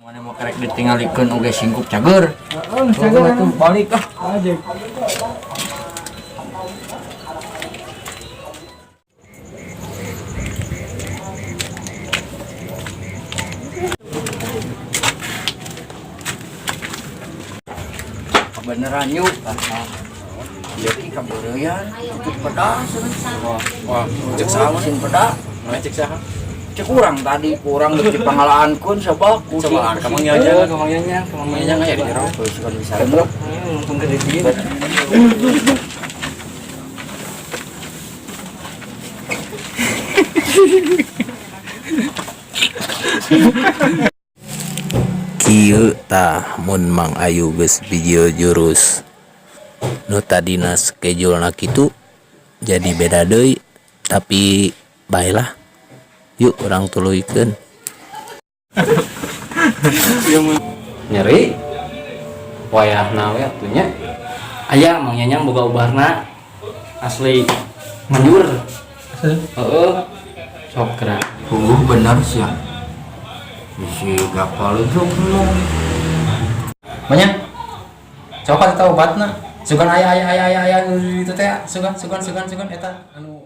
Mana mau kerek ditinggalikeun oge singkup cager. Heeh, cager. Tuh balik ah. Aja. Beneran yuk. Jadi kabeureuyan itu pedas. Wah, wah, cek saha mah? Sing pedas. Mana cek saha? Cek kurang tadi kurang di pangalaankeun sabab Cobaan ka Mang Nyanya, ka Mang Nyanya, ka Mang Nyanya aya di jero. Terus kan bisa remuk. Mumpung gede sih. Kieu tah mun Mang Ayu geus bijil jurus nu tadina schedule-na kitu jadi beda deui, tapi baelah, yuk urang tuluykeun. Nyeri wayahna we atuh nya. Aya Mang Nyanyang boga ubarna asli manjur. Heeh. Sok gerak. Bener sih ya. Bisi gapal itu belum. Banyak coba eta obatna sugan aya aya aya aya aya nu di ditu teh, sugan sugan sugan sugan eta anu.